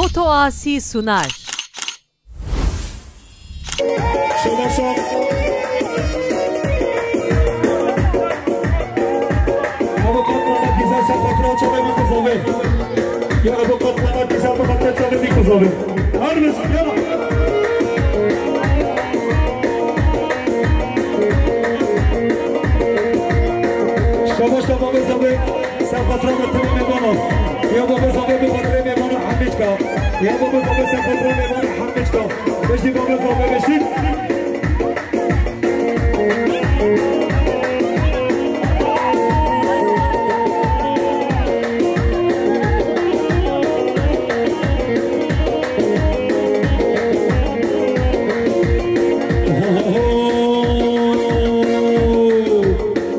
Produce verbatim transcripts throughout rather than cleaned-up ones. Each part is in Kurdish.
Foto Asi sunar. Şaba şab. Avukat Mehmet Güzel, sen fatura çabay mı kızıldı? Ya avukat Mehmet Güzel, bu kadar çabay mı kızıldı? Harbi, ya. Şaba şab, abi, abi. Ser xatirê me temê mêvana. Ya baba zavê bi xatirê mêvana Hemîçka. Ya baba zavê ser xatirê mêvana Hemîçka. Beşî baba zavê beşî.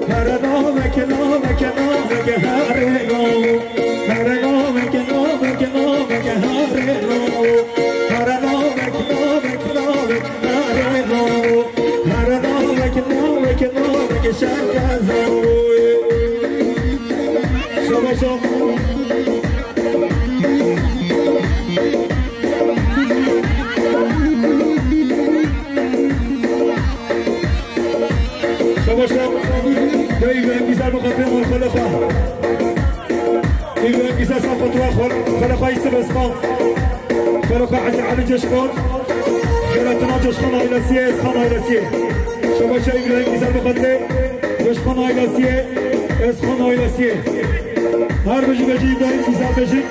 Here naveke, naveke, naveke, here naveke. Here naveke, naveke, naveke, here naveke. Here naveke, naveke, naveke, here naveke. Here naveke, naveke, naveke, şenge zaroye. Şaba şab. Şaba şab. Ya İbrahim Güzel bu kapıya var, xwele xwe. İbrahim Güzel sen fatura xwe, xwele xwe Yusuf Eskan. Xwele xwe Hacı Ali Coşkun. Xelatina Coşkun ailesiye, Eskan ailesiye. Şaba şab İbrahim Güzel bu kapıya. Coşkun ailesiye, Eskan ailesiye. Her bijî bejî İbrahim Güzel bejî.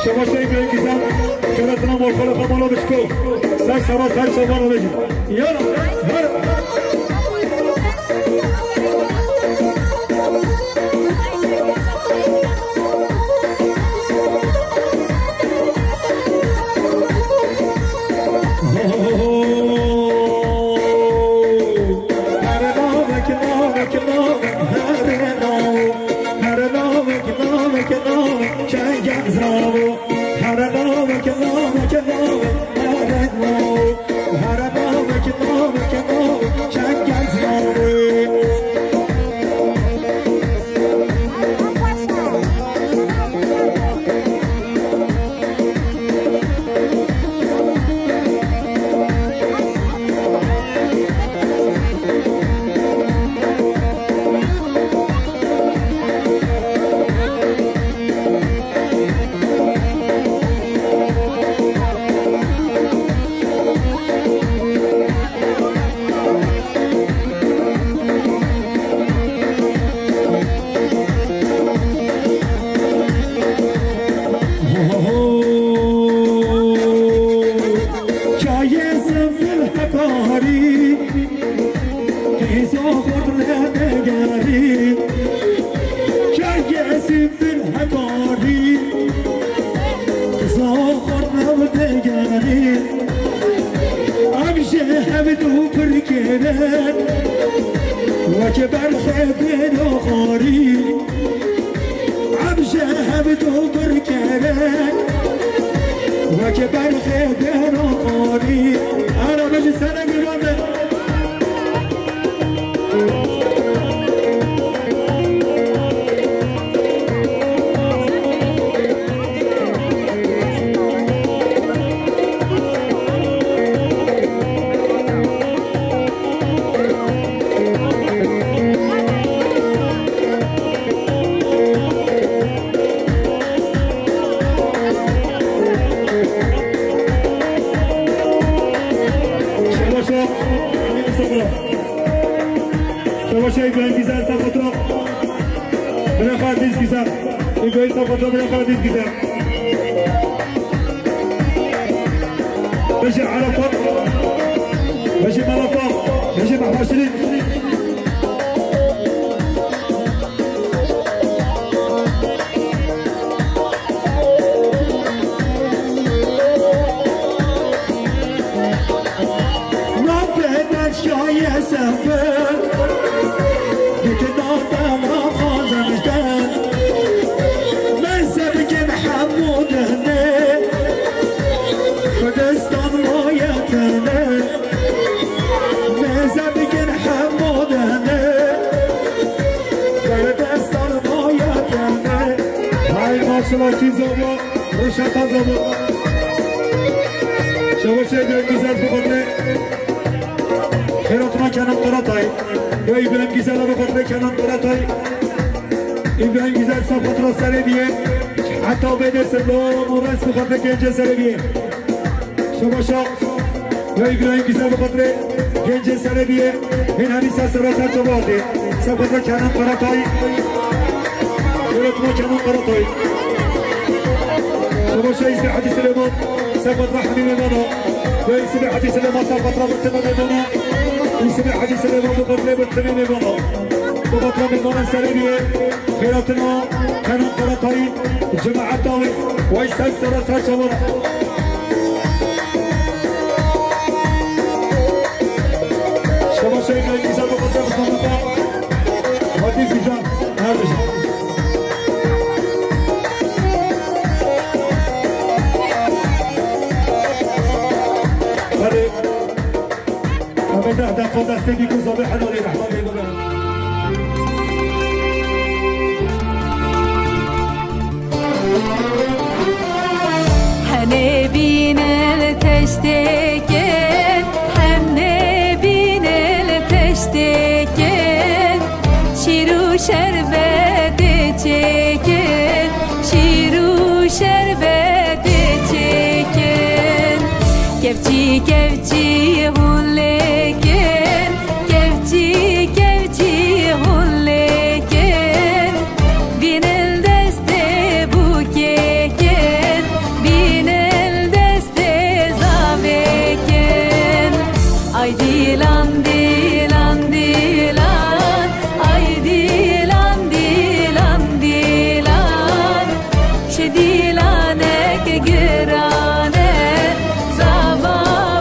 Şaba şab İbrahim Güzel. Xelatina mol xwele xwe mala bişko. Ser sera ser şabana bejî. Yala, her. Çayê zimbil hekarî, qîza xurt nedegerî. Çayê zimbil hekarî, qîza xurt nedegerî. Em ji hev du pir kêrin, weke berxê bêro xwarî. Em ji hev du pir kêrin, weke berxê bêro xwarî. Ara min ji sene gurande. Şebaşa, Şebaşa İbrahim Güzel, sen fatura. Bırak Aziz Güzel. İbrahim, sen fatura, bırak Aziz Güzel. Bejî Erefa, bejî Melefa, bejî Mehmet Şirîn. Nafê te çaye sefer, dikin nafê me xazin jden. Mezheb kin hemû dinê, Kurdistan wayetine. Mezheb kin hemû Selahattin Zabo, Reşat Zabo. Şevaşe Güzel Bukatlı. Xêratina Kenan Karatay. Ya İbrahim Güzel Bukatlı Kenan Karatay. İbrahim Güzel Sapatra Serebiye. Hatta Bede Selo Mores Bukatlı Gence Serebiye. Şebaşa ve İbrahim Güzel Bukatlı Gence Serebiye. Hên hemî ser serata çawa hatî. Ser xwezê Kenan Karatay. Xêratina Kenan Karatay. Şebaşa Îsmê Hacî Silêman. Ser xwezê Hemî Mêmana. Ve Îsmê Hacî Silêman ser xwezê Birtimê Mêmana. Îsmê Hacî Silêman Bukatlı Birtimê Mêmana. Bukatlı Mêmana Serebiye. Xêratina Kenan Karatay. Cemaeta wî. Vay ser serata çawa. Şebaşa Îbrahîm Güzel Bukatlı Mustafa. Hatîf Güzel. Her bir şey. Hadi. Em ê deh deqa destê bî ku zavê helalê rehma bê bibe. Hene bînel teştêkin, hene bînel teştêkin, şîr û şerbetê çêkin, şîr û şerbetê çêkin. Kevçî, kevçî hûn lêkin, kevçî, kevçî hûn lêkin. Bînil destê bûkêkin, bînil destê zavêkin. Ay dîlan, dîlan, dîlan, ay dîlan, dîlan, dîlan. Şi dîlanek giran e, zava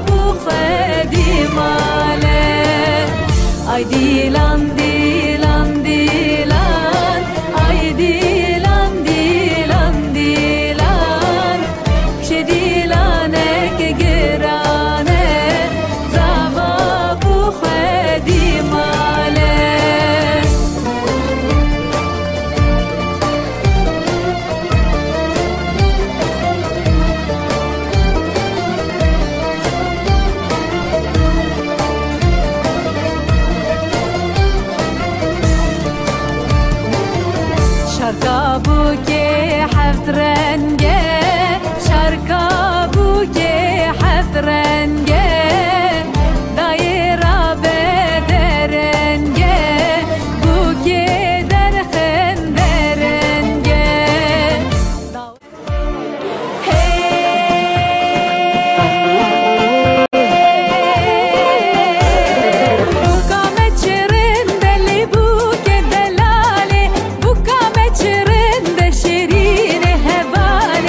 bû xwedî male. Ay dîlan, dîlan, dîlan, ay dîlan, dîlan, dîlan. Şi dîlanek giran e, zava bû xwedî male. Şarka bûkê heft renge, şarka bûkê heft renge, dayê rabe derenge, bûkê derxin derenge. Hey! Bûka me çi rind e, lê bûkê delalê, bûka me çi rind e, şêrînê hevalê.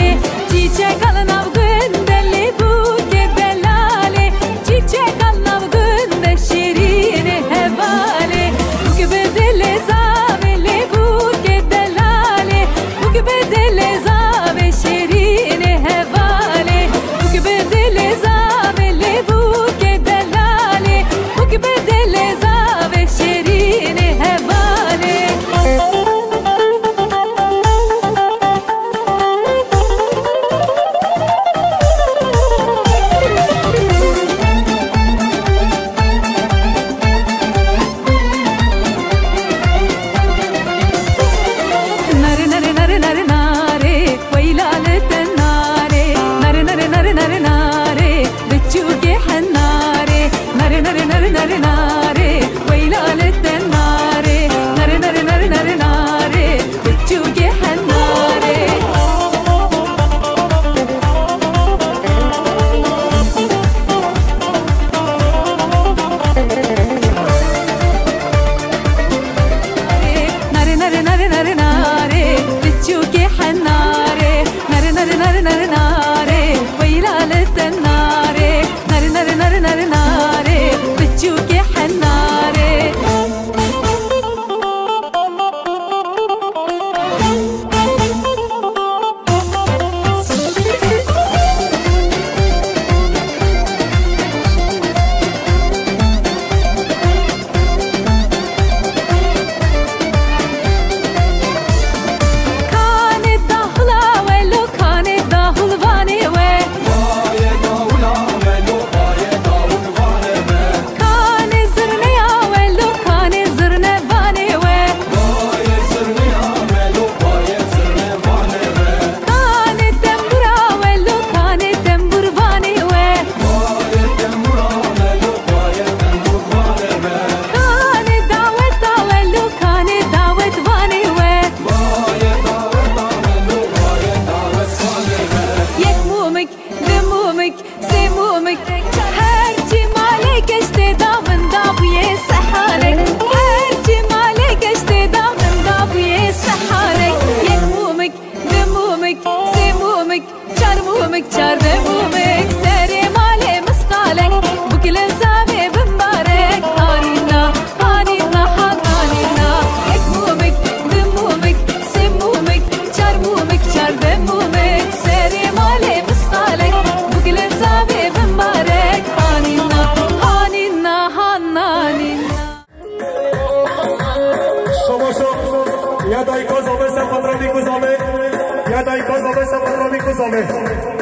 Ya dayka zave, Sepatra bî ku zave.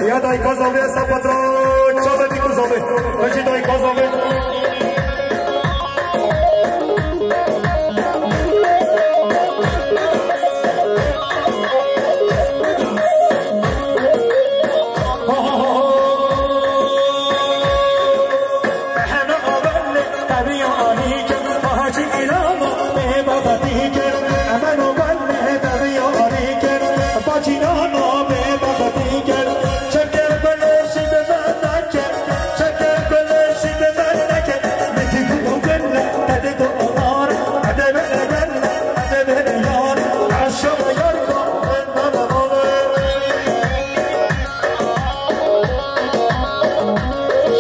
Ya dayka zave, Sepatra çave bî ku zave. Peki dayka zave.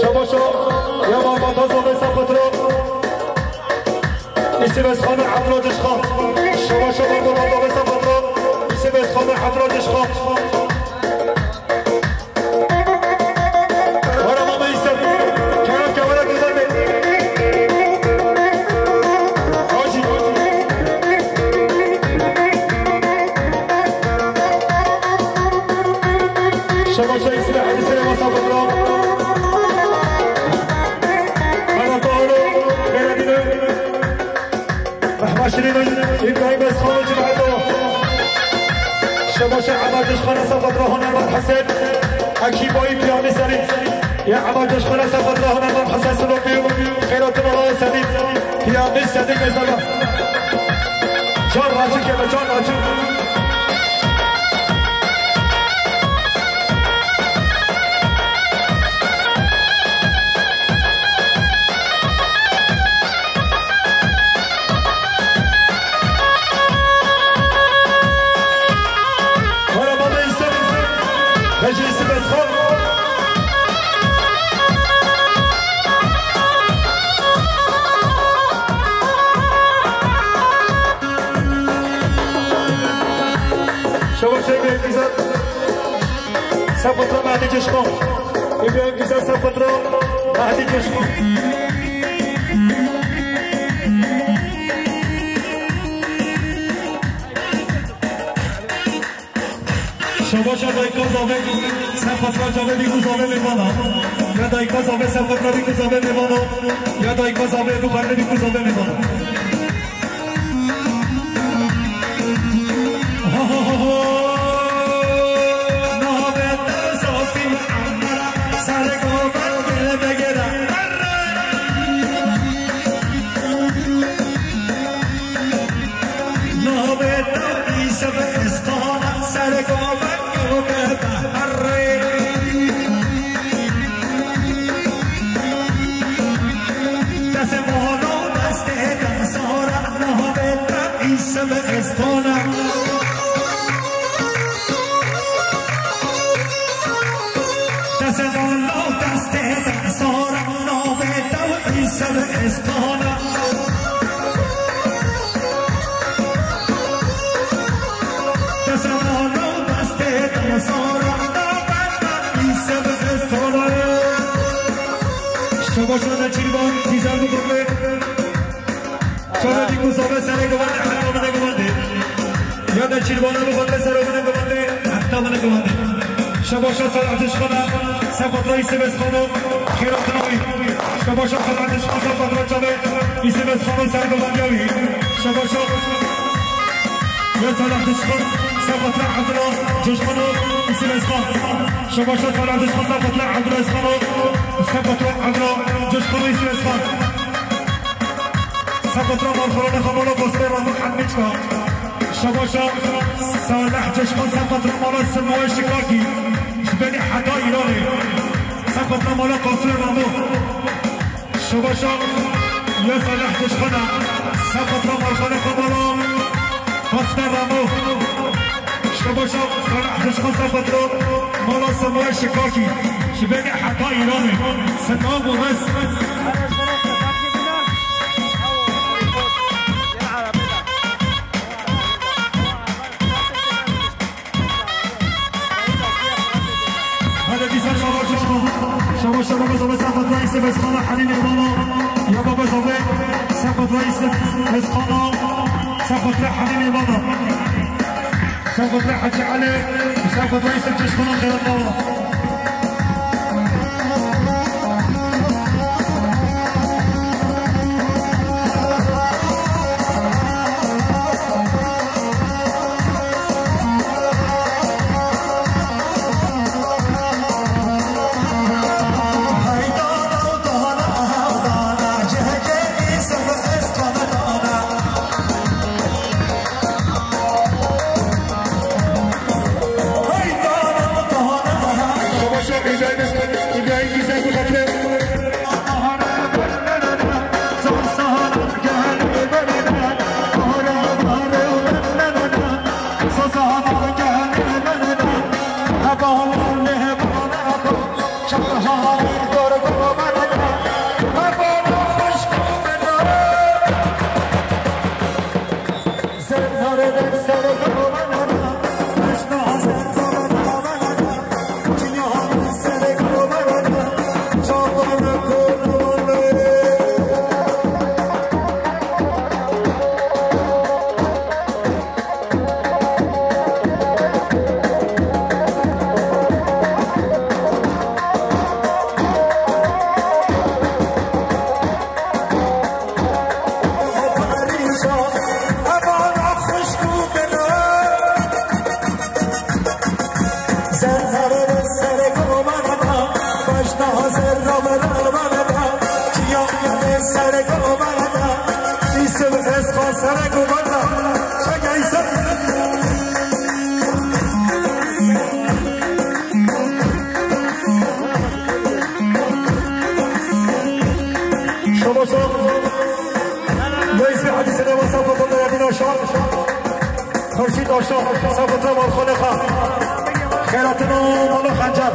Şabaşo, ya Mamata Zobê Sepatra. Îsîbesxanê Ebdullah Cişxan. Şabaşo, Mamata Zobê Sepatra. Îsîbesxanê Ebdullah Cişxan. Were mama Îsîbes. Kera kewere güzel be. Hacı. Şabaşo Îsîbes, Îsîbes Sepatra. Ana Tahro, Beledîne. Mehma Şirîn, Îbrahîm Esxan û cemaeto. Şabaşo Ema Cişxana Sepatra Hunermend Hesen. Ekîbayî Piyamî Serî. Ya Ema Cişxana Sepatra Hunermend Hesen Silopî. Xêratin Ala Serî. Piyamî Serî mesela. Can racik ya, can racik. Merhaba, ben İslam. Hacı İslam Eskan. Şabaş Şevket Güzel. Sepatra Mehdi Cişko. İbrahim Güzel Sepatra Mehdi Cişko. Şabaşa dayka zave, Sepatra zave bî ku zave mêvana. Ya dayka zave, Sepatra bî ku zave mêvana. Ya dayka zave, Dukarne bî ku zave mêvana. Destê mono, destê densara, navê te Îsem Eskana. Destê mono, destê densara, navê te Îsem Eskana. Destê mono, destê densara, navê te Îsem Eskana. Şabaşa Neçîrvan, Tîzel Bixurlê. Çavê bî ku zave serê guvandê, heta binê guvandê. Ya Neçîrvana bixurlê serê binê guvandê, heta binê guvandê. Şabaşa Salah Dişxana, Sepatra Îsîbes Xano, xêratina wî. Şabaşa Salah Dişxan, Sepatra çavê Îsîbes Xano ser guvandiya wî. Şabaşa Ya Salah Dişxan, Sepatra Ebdullah Cişxano, Îsîbes Xan. Şabaşa Salah Dişxan, Sepatra Ebdullah Cişxano, Sepatra Ebdullah Cişxano, Îsîbes Xan. Sepatra Marxorana Xamala Kosme Ramû Hemîçka. Şabaşa Salah Cişxan, Sepatra Mala Simoyê Şikakî. Ji Benî heta Îranê. Sepatra Mala Kosme Ramû. Şabaşa ya Salah Dişxana, Sepatra Marxorana Xamala Kosme Ramû. Şabaşa Salah Dişxan, Sepatra Mala Simoyê Şikakî. Ji Benî heta Îranê. Silav û rêz. Hadi dîsa şabaş Dişxan. Şabaş şabaş şabaş Sepatra Îsîbes Xana Helîl Îbana. Ya baba şabaş Sepatra Îsîbes Xana. Sepatra Helîl Îbana. Şevket Hacı Ali, Şevket Veysel Çeşmelan Karakola. Şabaşa. Leysi Hacı Süleyman Safo Baba Yadin Aşa. Xurşîd Aşa. Safo Baba Xanê Xan. Xeyratino Mala Xencer.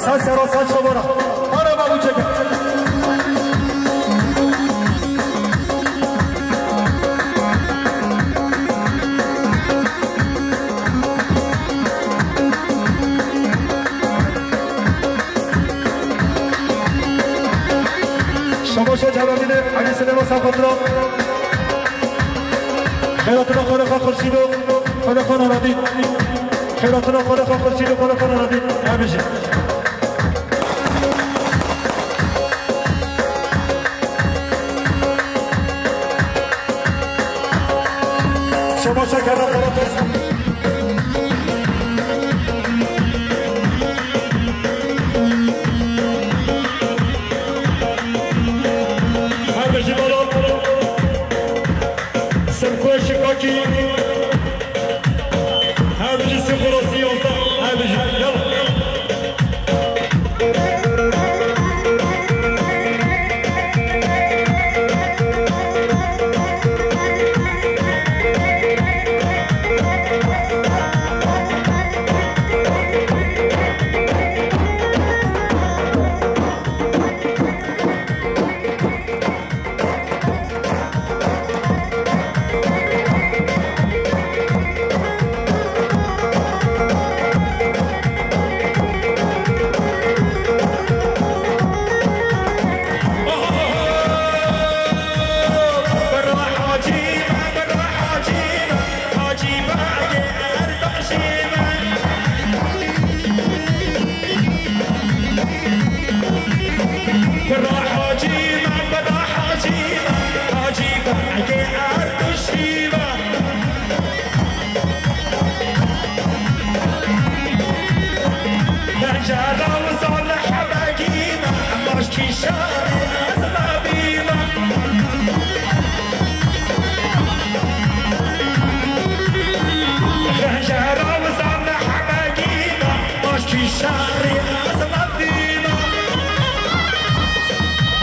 Saç sero saç xebera. Ara babu çekin. Şabaşa Cevabînê, Elî Silêma Safetira. Xeyratira Xwedê xwe Xurşîdo, Xwedê xwe Naradî. Xeyratira Xwedê xwe Xurşîdo, Xwedê xwe Naradî. Her bijî. Şabaşa Kerem Karates. Her bijî Mala. Simkoyê Şikakî. Her bijî sî xurasî yazda. Her bijî. Yala.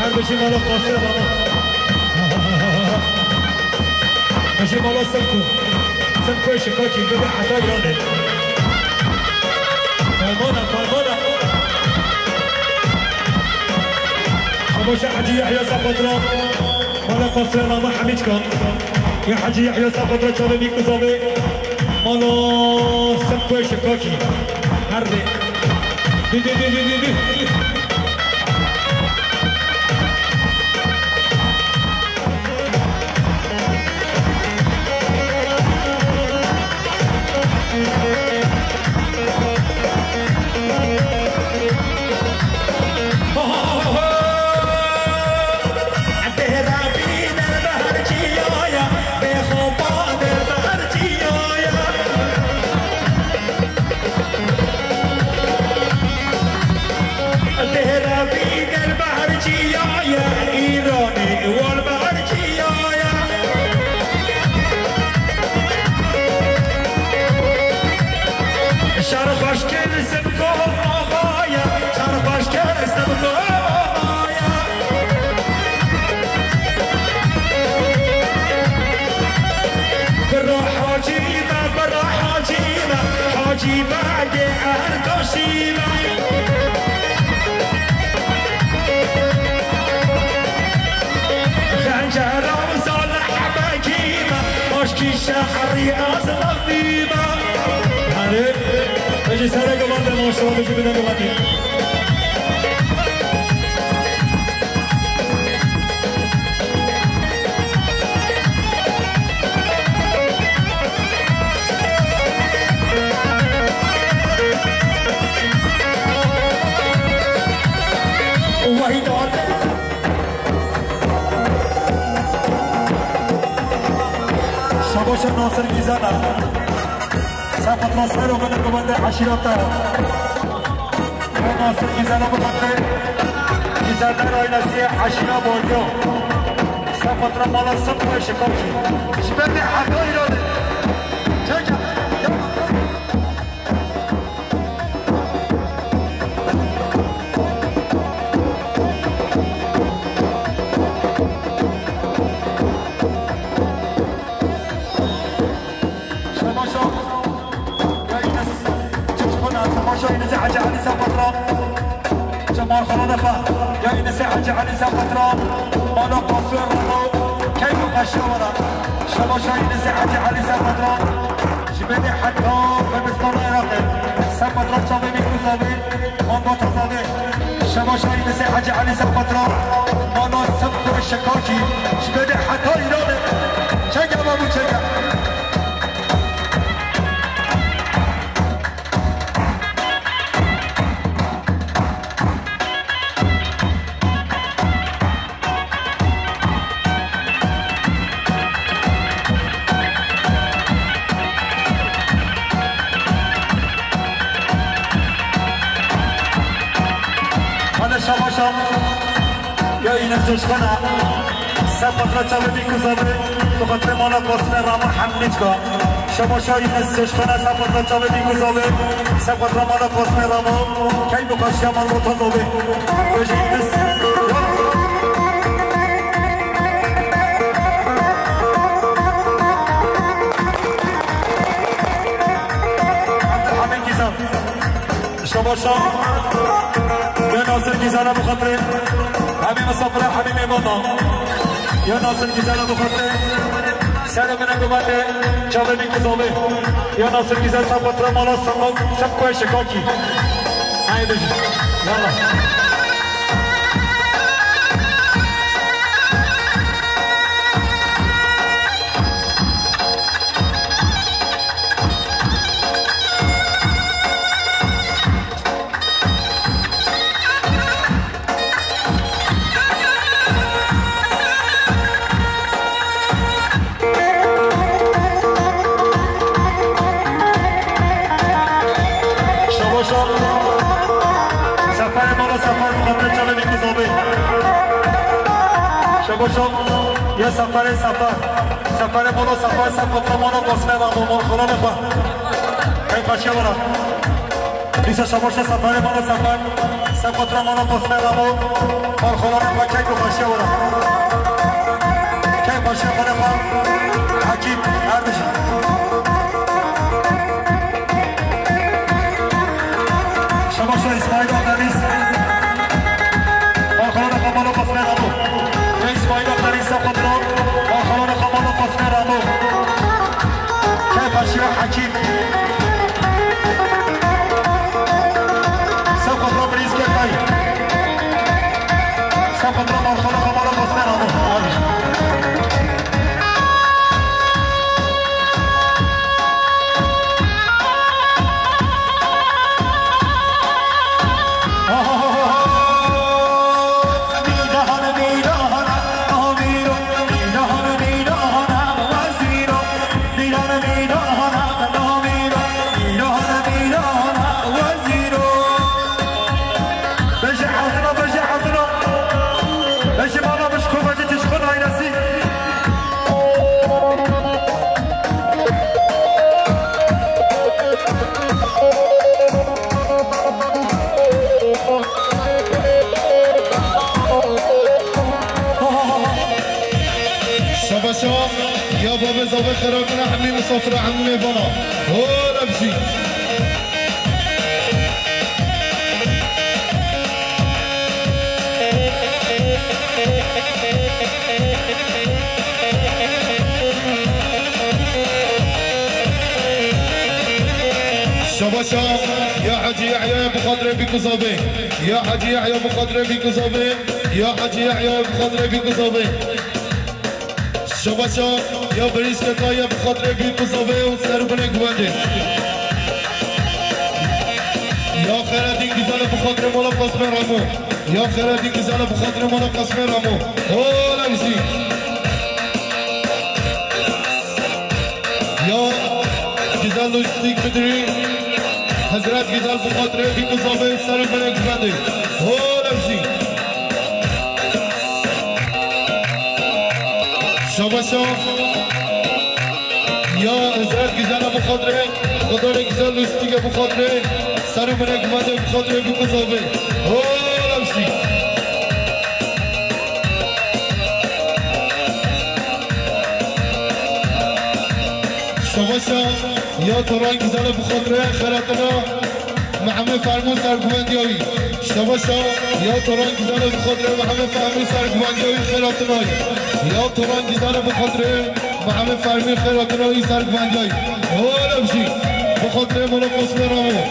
Her bijî Mala Qasê Mala. Bijî Mala Simko. Simko Şikakî bibe heta Îranê. Fermana, fermana. Şabaşa Hacî Yahya Saqatra. Mala Qasê Mala Hemîçkan. Ya Hacî Yahya Saqatra çavê mî kuzavê. Mala Simko Şikakî. Her dê. Dü, dü, dü, dü, dü, dü. Çar xweş kir Sibko Agaya, çar xweş kir Sibko Agaya. Bira Hacî be, bira Hacî be, Hacî Begê Erdaşî be. Xencera û Salih Begî be, aşkî şehrî ez lafî be. Erê, bêjî sereke van de maşallah, bêjî bine gavandî. Wahî date. Şabaşa Nasir Gîzana. Sen patron ser o bine gavende eşîrata. Nasir Gîzana bixatre. Gîzana ailesi eşîra borcu. Sen patron mala sık ve şikaki. Şifete hata irade. Çek. Şabaşa. Ya Yunus. Çiçkuna, şabaşa Yunus Hacı Ali Sapatra. Cemal Xalana Fa. Ya Yunus Hacı Ali Sapatra. Mala Qasım Ramo. Keyf û xweşiya wara. Şabaşa Yunus Hacı Ali Sapatra. Ji bêdê heta Kurdistana Iraqê. Sapatra çavê Mîkûzavê. Mamba Tazavê. Şabaşa Yunus Hacı Ali Sapatra. Mala Sibko Şikakî. Ji bêdê heta Îranê. Çek eva bû çek. Hadi şabaşa. Ya Yunus Coşkana, Sapatra çavê Mîkûzavê, bi xatirê mala Qasime Ramo Hemlîçka. Şabaşa Yunus Coşkana, Sapatra çavê Mîkûzavê, Sapatra mala Qasime Ramo, keyf û xweşiya mal Murtazavê. Bêjî Yunus. Abdülhamid Gizem. Şabaşa. Ya Nasir Gizana bixatirê. Hemî misafira, hemî mêvana. Ya Nasir Gizana bixatirê. Serê min e guvate. Çavê min kizavê. Ya Nasir Giza Sapatra mala Sibko, Sibko Şikakî. Haydi. Yallah. Şabaşa. Seferê mala Sefer, Muhammed Çalê Mîkûzavê. Şabaşa. Ya Seferê Sefer. Seferê mala Sefer, Sefer mala Qasime Ramo, mal xalanê xwe. Hey, xweşiya wara. Dîsa şabaşa Seferê mala Sefer, Sefer mala Qasime Ramo, mal xalanê xwe, keyf û xweşiya wara. Keyf xweşiya xwe xwe. Hekîm Erdîş. Şabaşa İsmail Akdeniz. Mal xalanê xwe mala Qasime Ramo. Ya İsmail Akdeniz Sefer, mal xalanê xwe mala Qasime Ramo. Keyf xweşiya Hekîm. Sefer Ramo Rizke Tay. Sefer Ramo mal xalanê xwe mala Qasime Ramo. Ya bavê zavê xeratine hemî misafira hemî mêvana. Hol e bijî. Şabaşa ya Hacı Yahya bi xatirê bîk û zavê. Ya Hacı Yahya bi xatirê bîk û zavê. Ya Hacı Yahya bi xatirê bîk û zavê. Şabaşa ya berîşketa ya bi xatirê bîk û zavê û ser û binê guvendê. Ya xeratîn güzel bi xatirê mala Qasmê Ramo. Ya xeratîn güzel bi xatirê mala Qasmê Ramo. Hol e bijî. Ya Güzel Lojistik Müdürü, Hezret Güzel bi xatirê bîk û zavê ser û binê guvendê. Hol e bijî. Şabaşa. Ya Hezret Güzel bi xatirê, Xwedê Güzel Lojistik bi xatirê ser û binê guvendê bi xatirê bîk û zavê. Hol e bijî. Şabaşa ya Toran Güzel bi xatirê xeratina Mihemed Fermû ser guvendiya wî. Şabaşa ya Toran Güzel bi xatirê Mihemed Fermû ser guvendiya wî xeratina wî. Ya Toran Güzel bi xatirê Mihemed Fermû xeratina wî ser guvendiya wî. Hol e bijî. Bi xatirê mala Qasmê Ramo.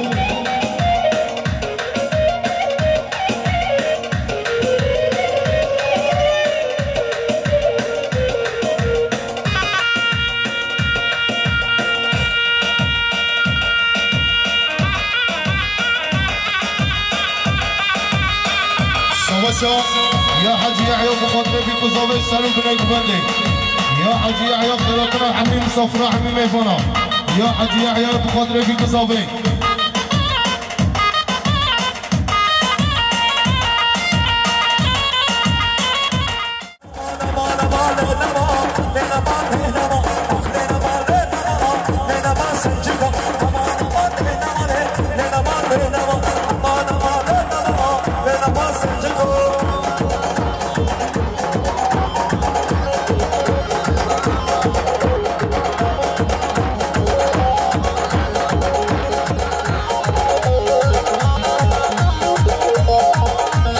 Şabaşa ya Hacı Yahya bi xatirê bîk û zavê ser û binê guvendê. Ya Hacı Yahya xeratina hemî misafira hemî mêvana. Ya Hacı Yahya bi xatirê bîk û zavê.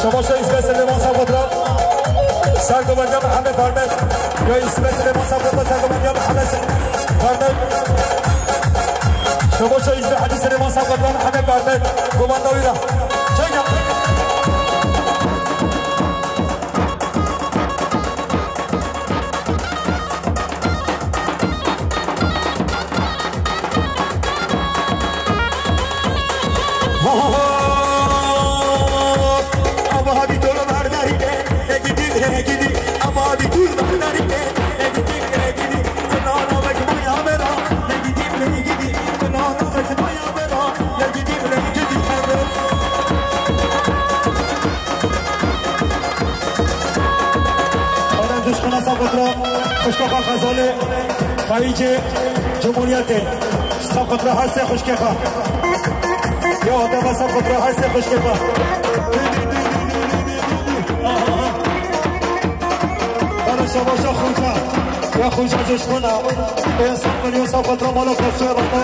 Şabaşa Îsmet Silêman Safotra. Sergovendiya Mihemed Fermed. Ya Îsmet Silêman Safotra, Sergovendiya Mihemed Fermed. Şabaşa Îsmet Hacı Silêman Safotra, Mihemed Fermed. Govenda wî ra. Çek yap. Ana duşmana Safotra, xwişka xwe Xezalê, xweyîcê Cumhuriyetê. Safotra her sê xwişkê xwe. Ya adama Safotra her sê xwişkê xwe. Ana şabaşa xuca. Ya xuca duşmana. Ê Safotra, ya Safotra mala Qasmê Ramo.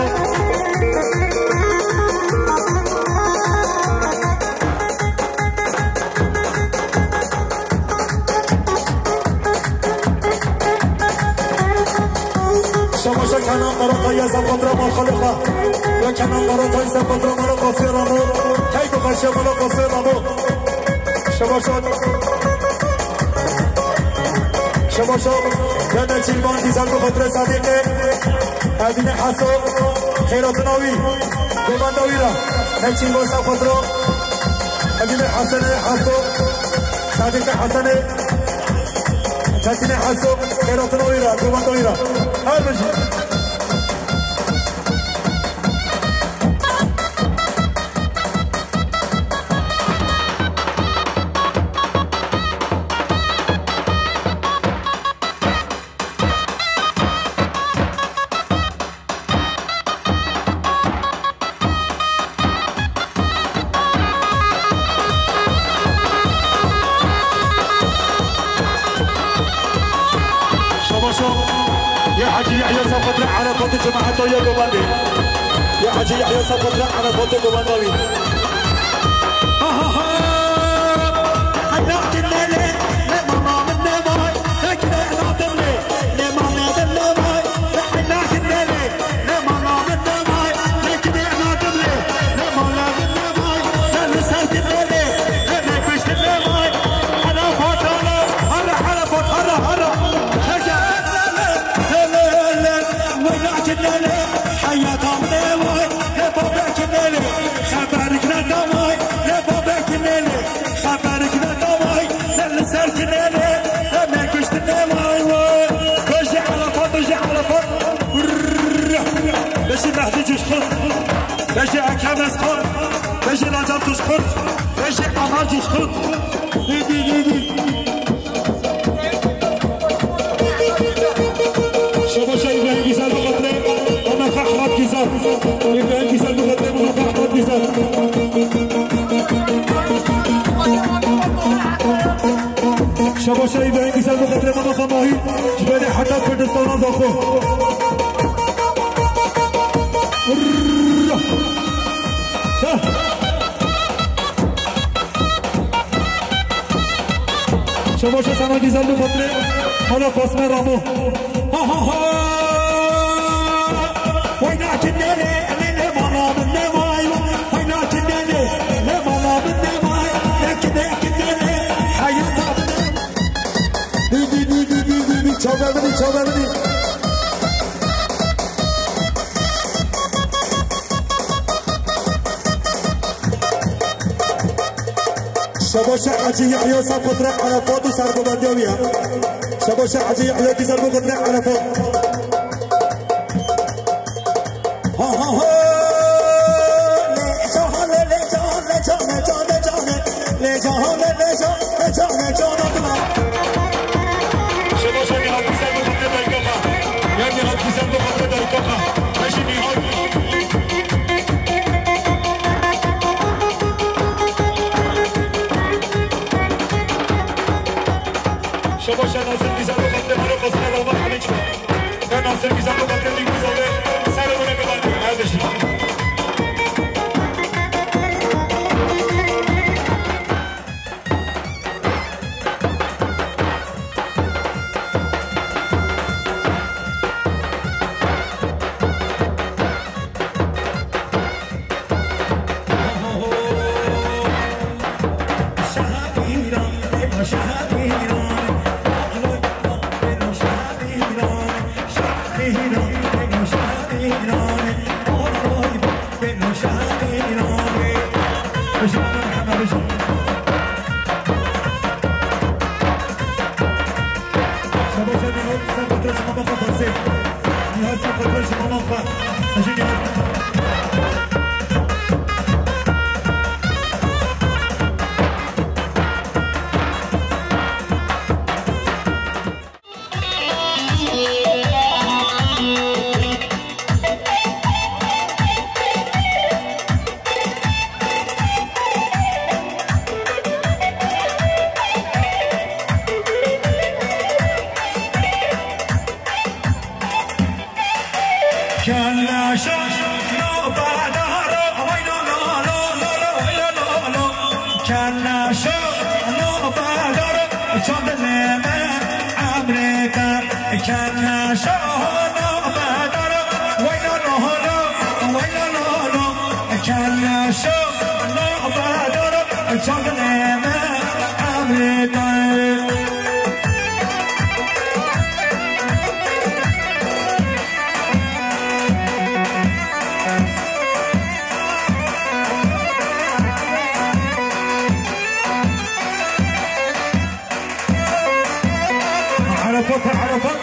Şabaşa Kenan Karatay ya Safotra mal Xalifa. Ya Kenan Karatay Safotra mala Qasmê Ramo. Keyf xweşiya mala Qasmê Ramo. Şabaşa. Şabaşa. Ya Neçîrvan Dîzel bi xatirê Sedîqê. Evînê Heso. Xêratina wî. Govenda wî ra. Neçîrvan Safotra. Evînê Hesenê Heso. Sedîqê Hesenê. Çetinê Heso. Xêratina wî ra. Govenda wî ra. Her bijî. Şabaşo, يحيى سقط على فوت جماعته يا قوماندي. يا حاجي يحيى سقط على فوت قوماندي. ها ها ها. حلاق الليلة، لا ماما من ماي، لكن احنا تملي، لا ماما من ماي، لا حلاق الليلة، لا ماما من ماي، لكن احنا تملي، لا ماما من ماي، لا لسان الليلة، لا نكشت الليلة، على فوت، على، على، على فوت، على، على. وينك الليلة؟ حياة عمري واي، لبابك الليلة. خبرك لا دواي، لبابك الليلة. خبرك لا دواي، للسالك الليلة. لما كشت النواي واي. بجي على فوق، بجي على فوق. بجي مهدي جشخر. بجي أكام أسخر. بجي لاجان تشخر. بجي أمار جشخر. دي، دي، دي، دي. شباشا إبراهيم Güzel bu katli. Ona Ahmet Güzel. İbrahim Güzel bu katli. Ona Ahmet Güzel. Şabaşa İbrahim Güzel bu katli. Ona Mahir. Jiberi hatta Kürdistan'a zaku. Heh. Şabaşa sana Güzel bu katli. Hala Basme Ramo. Ha ha ha. Oyna kimleri, ne bana ne vay. Oyna kimleri, ne bana ne vay. Ne kide kimleri, hayata. Di di di di di di di. Çalar beni, çalar beni. Şabaşa Hacı Yahya Sapotre Arafat û sergobandiya wî ye. Şabaşa Hacı Yahya Güzel bu Arafat. Ha ha ha. Le cahan, le cahan, le cahan, le cahan, le cahan. Le cahan, le cahan, le cahan, le cahan. Şabaşa Nihat Güzel bu Arafat. Ya Nihat Güzel bu Arafat. Hacı Nihat. Şabaşa Nasir Güzel bu Arafat. Mero Kasına Roma Haliç. Ben Nasir Güzel bu Arafat. Güzel. Sen de buna kadar. Kardeşim. Kena şo no badar, waylo lo lo, waylo lo lo. Kena şo no badar, çandine me amrita. Arafat, Arafat.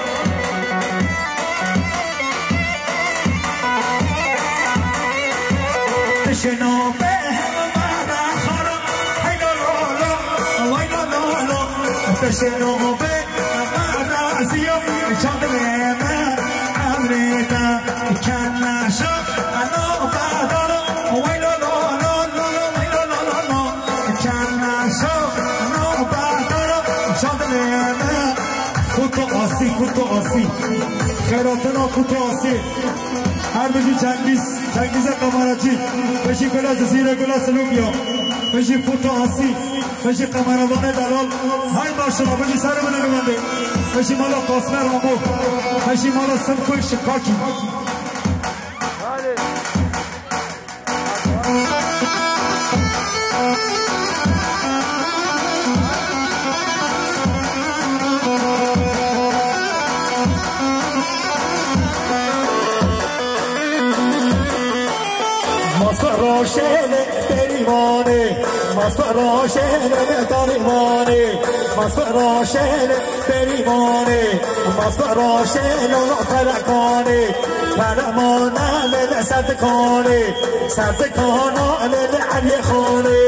Şino be mara xara, haylo lo lo, haylo lo lo. Şino be mara ziyo, çandime amrita, kana şo, ano badaro, haylo lo lo lo lo, haylo lo lo lo. Kana şo, ano badaro, çandime. Kutu asi, kutu asi. Xeyratina Kutu Asî. Her bijî Cengiz, Cengizê kameracî. Bijî Gule Cizîrê, Gule Silûkiya. Bijî Kutu Asî. Bijî kameramanê delal. Hey maşallah, bijî serê min ê guvendê. Bijî mala Qasmê Ramo. Bijî mala Simkoy Şikakî. Masa roşene perîmanê, masa roşene perîmanê, masa roşene perîmanê, masa roşene pelekanê, pelemana lê serdikanê. Serdikana li Elî Xanê.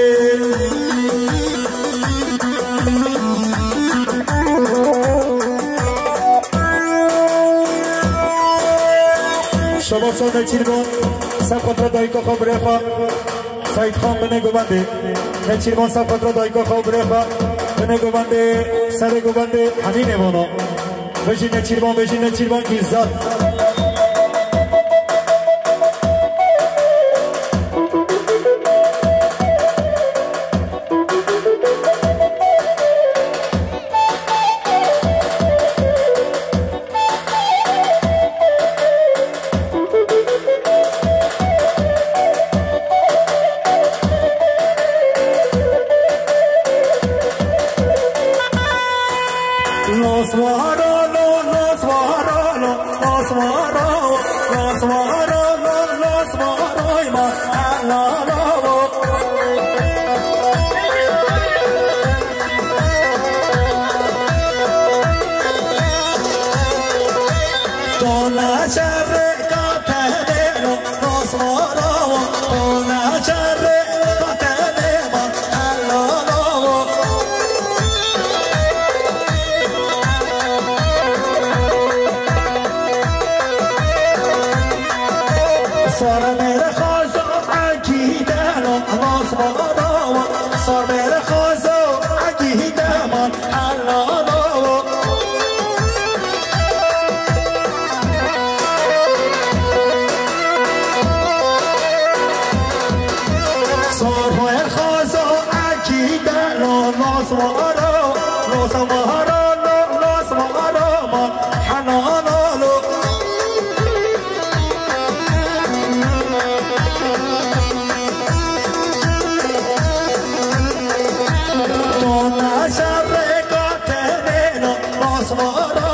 Şaba çav Nêçîrvan, ser xatirê dayika xwe birê xwe, Seîdxan binê guvendê. Nêçîrvan ser xatirê dayika xwe birê xwe, binê guvendê, serê guvendê, henî nêvana. Bejî Nêçîrvan, bejî Nêçîrvan Gîzat. Naswara lo, naswara lo, naswara, naswara lo, naswara ma, la la la. Dona şerre katene lo, naswara, dona şerre katene ma, la la la. Sar mere xazo akîdeno, naswara, sar mere xazo akîdeman, helalo. Sar mere xazo akîdeno, naswara, naswara, naswara man, helalo. Dona şerre katene lo, naswara,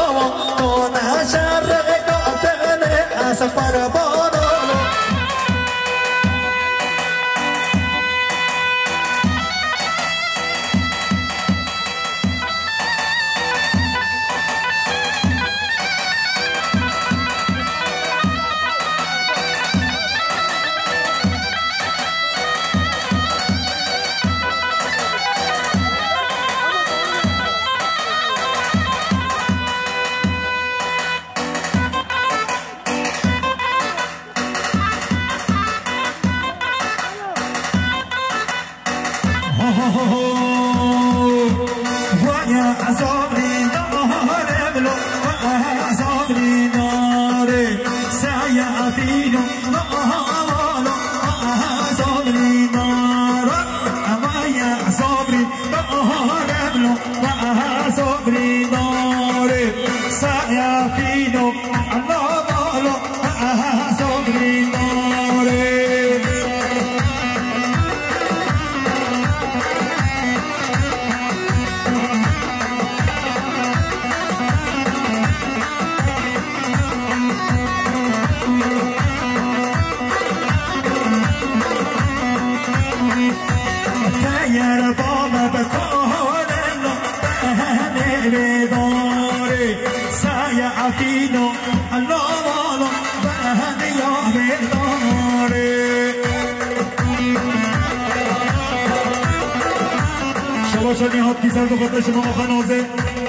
dona şerre katene, ez qurbana lo. Şebaşa Nîhat Gîzel bi xatirê ji mama xwe Nazê,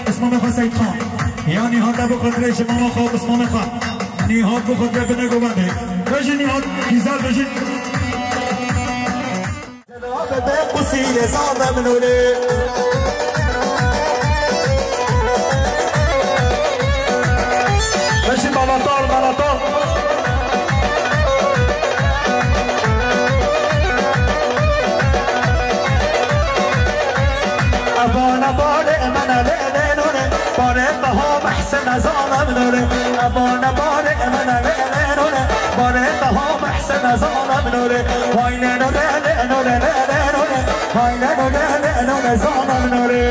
Osmanê xwe Seydxan. Ya Nîhat e bi xatirê ji mama xwe, Osmanê xwe. Nîhat bi xatirê binê govendê. Bejî Nîhat Gîzel, bejî. Cenabê bê qusî lê zame min olê. Bejî bala Mene lê lê nûrê, barê Teha Mehsine zalim nûrê. Emane barê mene lê lê nûrê, barê Teha Mehsine zalim nûrê. Hay lê nûrê, lê nûrê, lê lê nûrê. Hay lê nûrê, lê nûrê, zalim nûrê.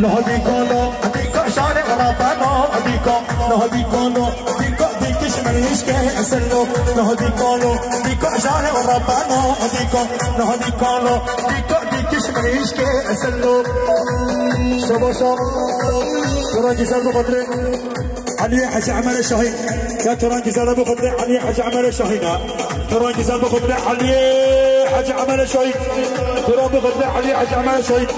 Niha dîko lo, dîko şarê Rebeno, dîko, niha dîko lo, dîko, dîkiş mirîşkê esil lo, niha dîko lo, dîko şarê Rebeno, dîko, niha dîko lo, dîko, dîkiş mirîşkê esil lo. Şebaşa, Turan Güzel bu kadri. Eliyê Hecî Emelê Şahîn. Ya Turan Güzel'e bu kadri Eliyê Hecî Emelê Şahîn ha. Turan Güzel bu kadri Eliyê Hecî Emelê Şahîn. Turan bu kadri Eliyê Hecî Emelê Şahîn.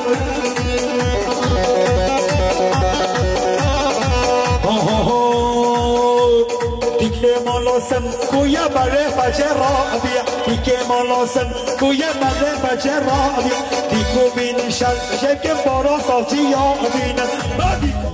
Ho, ho, ho. Dîkê mala sem kuye bere fece rabiye. Dîkê mala sem kuye bere fece rabiye. Dîko bînin şer şevke bara savcı ya bînin. Ba dîko.